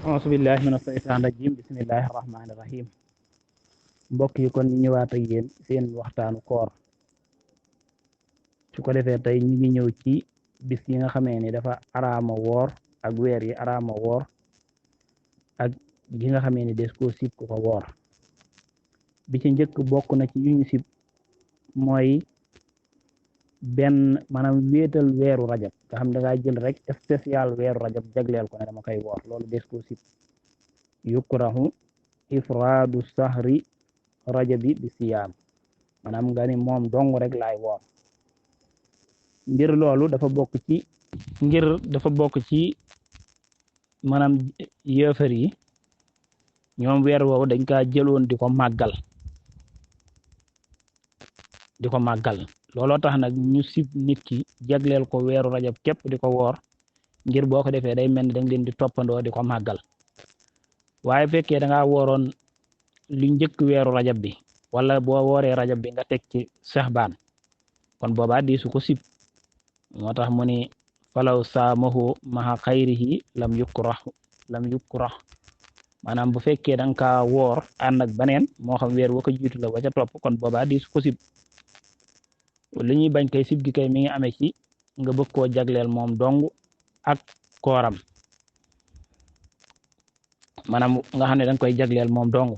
auzu billahi mina shaytaani rajim bismillahi rahmaani rahim mbokk yi kon ñu ñëwaat ak yéen seen waxtaanu koor su ko defee tey ñu ngi ñëw ci bis yi nga xamee ni dafa araama woor ak weer yi araama woor ak yi nga xamee ni des koo sib ku ko woor bi ci njëkk bokk na ci yu ñu sib mooy benn maanaam wéetal weeru rajab nga xam da ngaa jël rek spécial weeru rajab jagleel ko ne dama koy woor loolu des koo sib yukrahu ifraadu sahri rajabi bi siyaam maanaam nga ni moom dong rek laay woor ngir loolu dafa bokk ci maanaam yéefar yi ñoom weer woowu dañ kaa jëloon di ko màggal looloo tax nag ñu sib nit ki jagleel ko weeru rajab képp di ko woor ngir boo ko defee day mel ni dañ leen di toppandoo di ko màggal waaye fekkee da ngaa wooroon lu njëkk weeru rajab bi wala boo wooree rajab bi nga teg ci saxbaan kon boobaa di su ko sib moo tax mu ni falaw saamahu maha xayrihi lam yukrah maanaam bu fekkee da nga kaa woor ànd ak beneen moo xam weer wa ko jiitu la wa ca topp kon boobaa di su ko sib li ñuy bañ kay sib gi kay mi ngi amee ci nga bëgg koo jagleel moom dong ak kooram maanaam nga xam ne danga koy jagleel moom dong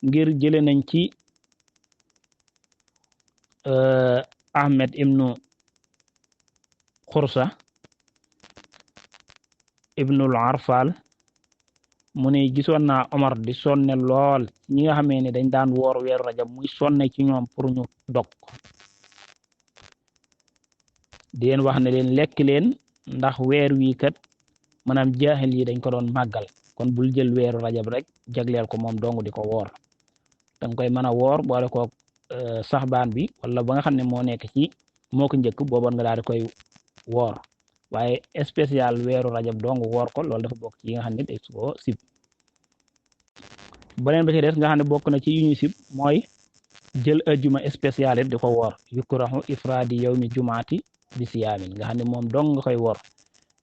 ngir jële nañ ci Ahmed ibnu Xursa ibnul Arfal mu ne gisoon naa Omar di sonne lool ñi nga xamee ne dañ daan woor weeru rajab muy sonne ci ñoom pour ñu dog di leen wax ne leen lekk leen ndax weer wii kat maanaam jaaxil yi dañ ko doon màggal kon bul jël weeru rajab rek jagleel ko moom dong di ko woor danga koy mën a woor boole ko saxbaan bi wala ba nga xam ne moo ko njëkk booboon nga daal di koy woor waaye spécial weeru rajab dong woor ko loolu dafa bokk ci yi nga xam ne day ko sib beneen ba ci des nga xam ne bokk na ci yu ñu sib mooy jël ajjuma spécial it di ko woor yukrahu ifraadi yawmi jumaati bi siyaamin nga xam ne moom dong nga koy woor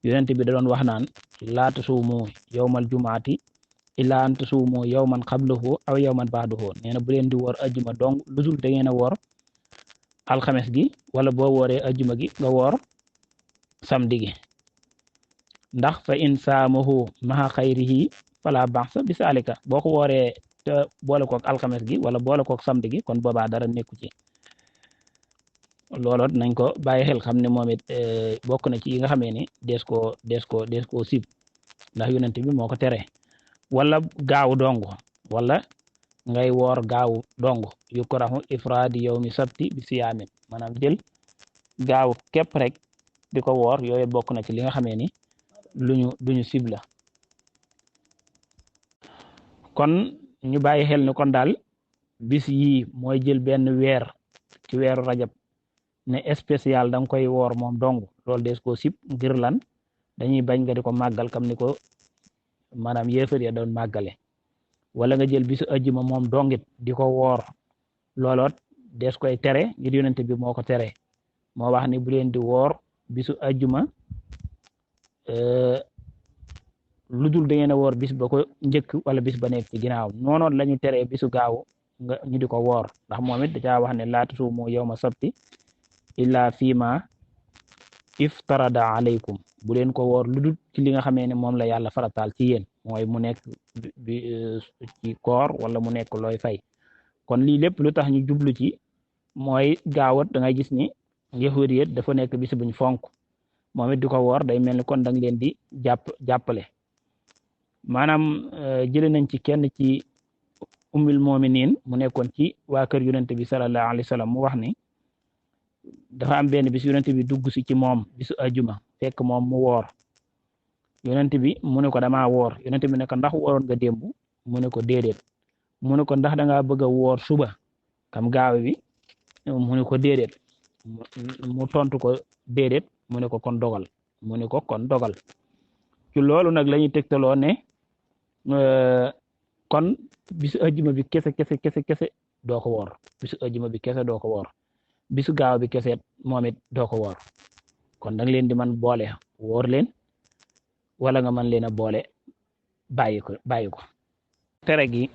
yonent bi da doon wax naan laa tasuumu yawmal jumaati illaa an tasuumu yawman qablahu aw yawman ba'dahu nee na bu leen di woor ajjuma dong lu dul da ngeen a woor alxames gi wala boo wooree ajjuma gi nga woor samedi gi ndax fa in saamahu maha xayrihi fala ba'sa bi saalika boo ko wooree te boole kook alxames gi wala boole kook samedi gi kon boobaa dara nekku ci looloot nañ ko bàyyi xel xam ne moom it bokk na ci yi nga xamee ni des koo sib ndax yonent bi moo ko tere wala gaaw dong wala ngay woor gaaw dong yukrahu ifraadi yawmi sabti bi siyaamin maanaam jël gaaw képp rek di ko woor yooyu bokk na ci li nga xamee ni duñu sib la kon ñu bàyyi xel ni kon daal bis yii mooy jël benn weer ci weeru rajab ne spécial da nga koy woor moom dong loolu des koo sib ngir lan dañuy bañ nga di ko màggal kam ni ko maanaam yéefar ya doon màggale wala nga jël bisu ajjuma moom dongit di ko woor looloot des koy tere ngir yonent bi moo ko tere moo wax ni bu leen di woor bisu ajjuma lu dul da ngeen a woor bis ba ko njëkk wala bis ba nekk ci ginnaaw noonoon la ñu teree bisu gaaw nga ñu di ko woor ndax moom it da caa wax ne laa tasuumu yawma sabti illa fiima iftarada alaykum bu leen ko woor lu dul ci li nga xamee ne moom la yàlla farataal ci yéen mooy mu nekk ci koor wala mu nekk looy fay kon lii lépp lu tax ñu jublu ci mooy gaawat da ngay gis ni yahudiyat dafa nekk bis buñ fonk moom it di ko woor day mel ni kon da nga leen di jàppale maanaam jëlee nañ ci kenn ci ummul mominin mu nekkoon ci waa kër yonent bi sallallahu alayhi wa sallam mu wax ni dafa am benn bis yonent bi dugg si ci moom bisu ajuma fekk moom mu woor yonent bi mu ne ko damaa woor yonent bi ne ko ndax wooroon nga démb mu ne ko déedéet mu ne ko ndax da ngaa bëgg a woor suba kam gaawe bi mu ne ko déedéet mu tontu ko déedéet mu ne ko kon dogal mu ne ko kon dogal ci loolu nag la ñuy tegtaloo ne kon bisu ajuma bi kese doo ko woor bisu ajuma bi kese doo ko woor bisu gaaw bi kese moom it doo ko woor kon da nga leen di man boole woor leen wala nga mën leen a boole bàyyi ko tere gi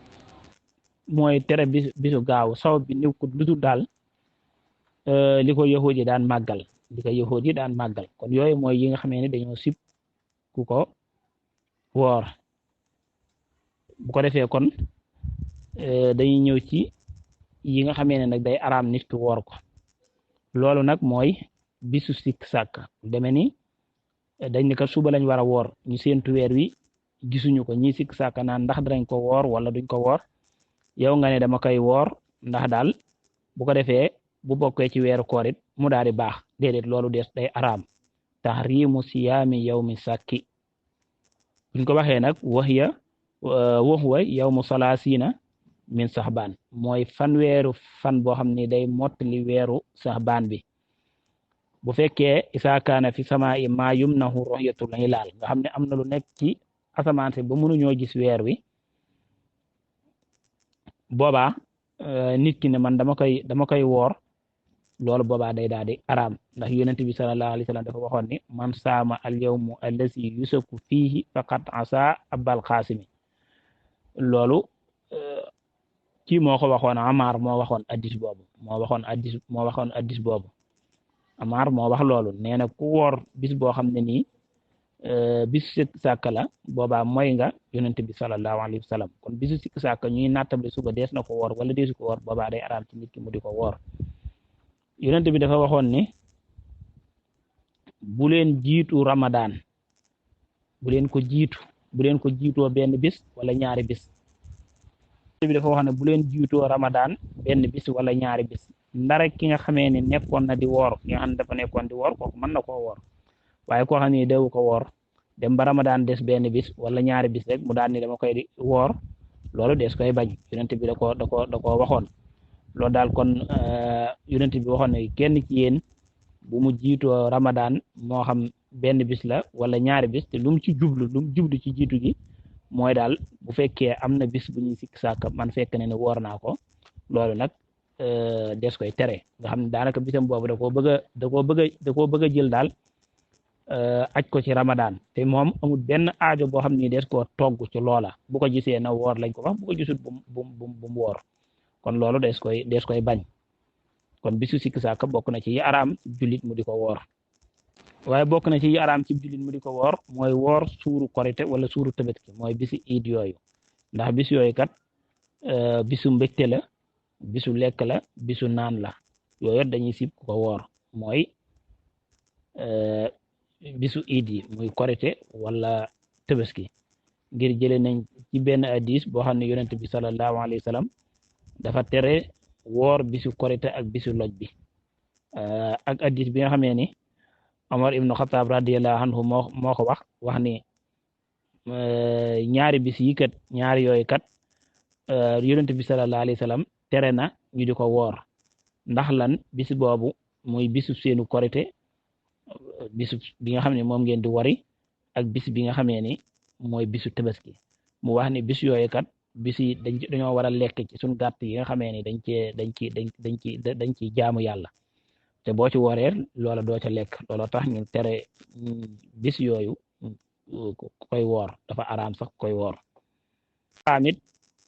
mooy tere bisu gaaw sabab bi nekkul lu dul daal li ko yahud yi daan màggal kon yooyu mooy yi nga xamee ne dañoo sib ku ko woor bu ko defee kon dañuy ñëw ci yi nga xamee ne nag day araam nit ki woor ko loolu nag mooy bisu sikk sàkk deme ni dañ ne kat suba lañ war a woor ñu séentu weer wi gisuñu ko ñi sikk sàkk naan ndax danañ ko woor wala duñ ko woor yow nga ne dama koy woor ndax daal bu ko defee bu bokkee ci weeru koor it mu daal di baax déedéet loolu day araam tahrimu siyaami yawmi sàkki buñ ko waxee nag waxuwa yawmu salaasina min saxbaan mooy fanweeru fan boo xam ne day mottali weeru saxbaan bi bu fekkee isaa kaana fi samaa i maa yumnahu ru'yatul hilaal nga xam ne am na lu nekk ci asamaan si ba mënuñoo gis weer wi boobaa nit ki ne man dama koy woor loolu boobaa day daal di araam ndax yonent bi sallallahu alayhi wa sallam dafa waxoon ni man saama al yawmu allazi yusaku fiihi faqad asa abal xaasimi loolu kii moo ko waxoon Amar moo waxoon addis boobu Amar moo wax loolu nee na ku woor bis boo xam ne nii bisu sikk sàkk la boobaa mooy nga yonent bi sallallahu alayhi wa sallam kon bisu sikk sàkk ñuy nattable suba dees na ko woor wala deesu ko woor boobaa day araam ci nit ki mu di ko woor yonent bi dafa waxoon ni bu leen jiitu Ramadan bu leen ko jiitoo benn bis wala ñaari bis bi dafa wax ne bu leen jiitoo Ramadan benn bis wala ñaari bis ndara ki nga xamee ne nekkoon na di woor ki nga xam ne dafa nekkoon di woor kooku mën na koo woor waaye koo xam ne dawu ko woor dem ba Ramadan des benn bis wala ñaari bis rek mu daal ni dama koy di woor loolu des koy bañ yonent bi da koo waxoon loolu daal kon yonent bi waxoon ne kenn ci yéen bu mu jiitoo Ramadan moo xam benn bis la wala ñaari bis te lu mu jublu ci jiitu gi mooy daal bu fekkee am na bis bu ñuy sikk sàkk man fekk ne woor naa ko loolu nag des koy tere nga xam ne daanaka bisam boobu da koo bëgg a jël daal aj ko ci Ramadan te moom amul benn aajo boo xam ni des koo togg ci loola bu ko gisee na woor lañ ko wax bu ko gisut bu mu woor kon loolu des koy bañ kon bisu sikk sàkk bokk na ci yi araam ci jullit mu di ko woor waaye bokk na ci yi araam ci jullit mu di ko woor mooy woor suuru korite wala suuru tabaski mooy bisi iid yooyu ndax bis yooyu kat bisu mbégte la bisu lekk la bisu naan la yooyu dañuy sib ko woor mooy bisu iid yi muy korite wala tabaski ngir jële nañ ci benn hadis boo xam ne yonent bi sallallahu alayhi wa sallam dafa tere woor bisu korite ak bisu loj bi ak hadis bi nga xamee ni Omar ibnu Xataab radiyallahu anhu moo ko wax ni ñaari bis yi kat ñaari yooyu kat yonent bi sallallahu alayhi wa sallam tere na ñu di ko woor ndax lan bis boobu muy bisu seenu korite bisu bi nga xam ne moom ngeen di wari ak bis bi nga xamee ni mooy bisu tabaski mu wax ni bis yooyu kat bis yi dañoo war a lekk ci suñu gàtt yi nga xamee ni dañ ciy jaamu yàlla te boo ci wooree loola doo ca lekk looloo tax ñu tere bis yooyu koy woor dafa araam sax koy woor amit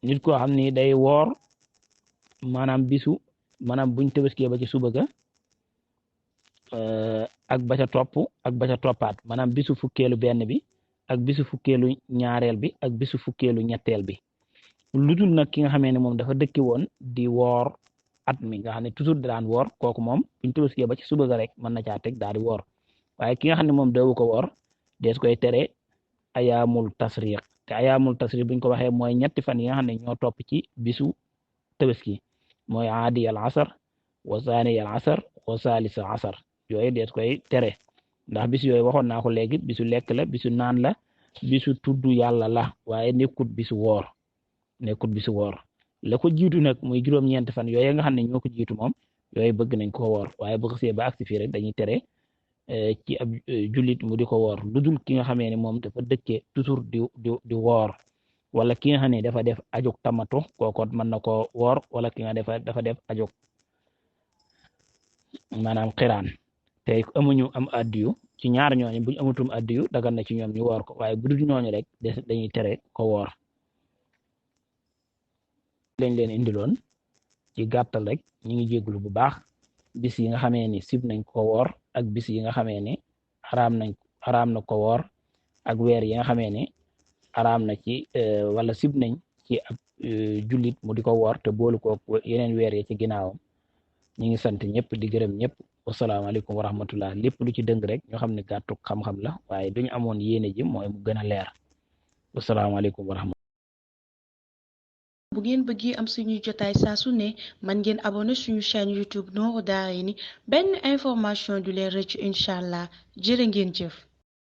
nit koo xam ni day woor maanaam buñ tabaskee ba ci suba ga ak ba ca topp ak ba ca toppaat maanaam bisu fukkeelu benn bi ak bisu fukkeelu ñaareel bi ak bisu fukkeelu ñetteel bi lu dul nag ki nga xamee ne moom dafa dëkki woon di woor at mi nga xam ne toujours daan woor kooku moom buñ tabaskee ba ci suba ga rek mën na caa teg daal di woor waaye ki nga xam ne moom dawu ko woor dees koy tere ayaamul tasriq te ayaamul tasriq buñ ko waxee mooy ñetti fan yi nga xam ne ñoo topp ci bisu tabaski mooy aadi al asar wa saani al asar wa saalis al asar yooyu dees koy tere ndax bis yooyu waxoon naa ko léegi bisu lekk la bisu naan la bisu tudd yàlla la waaye nekkut bisu woor la ko jiitu nag muy juróom-ñeenti fan yooyu nga xam ne ñoo ko jiitu moom yooyu bëgg nañ ko woor waaye bu xasee ba agsi fii rek dañuy tere ci ab jullit mu di ko woor lu dul ki nga xamee ne moom dafa dëkkee toujours di woor wala ki nga xam ne dafa def ajug tamatu kookoot mën na ko woor wala ki nga dafa def ajug maanaam xiraan te amuñu am addiyu ci ñaar ñooñu buñ amatum addiyu dagan na ci ñoom ñu woor ko waaye bu dul ñooñu rek dañuy tere ko woor lañ leen indiloon ci gàttal rek ñu ngi jégglu bu baax bis yi nga xamee ni sib nañ ko woor ak bis yi nga xamee ni xaraam na ko woor ak weer yi nga xamee ni xaraam na ci wala sib nañ ci ab jullit mu di ko woor te boolu ko yeneen weer yi ci ginnaawam ñu ngi sant ñëpp di gërëm ñëpp wasalaamaaleykum wa rahmatullah lépp lu ci dëng rek ñoo xam ne gàttu xam-xam la waaye duñu amoon yéene ji mooy mu gën a leer wasalaamaaleykum wa rahmatullah bu ngeen bëggee am suñuy jotaay saa su ne man ngeen abonné suñu chaîne YouTube Nourou Darayni benn information du leen rëcc incha allah jërë ngeen jëf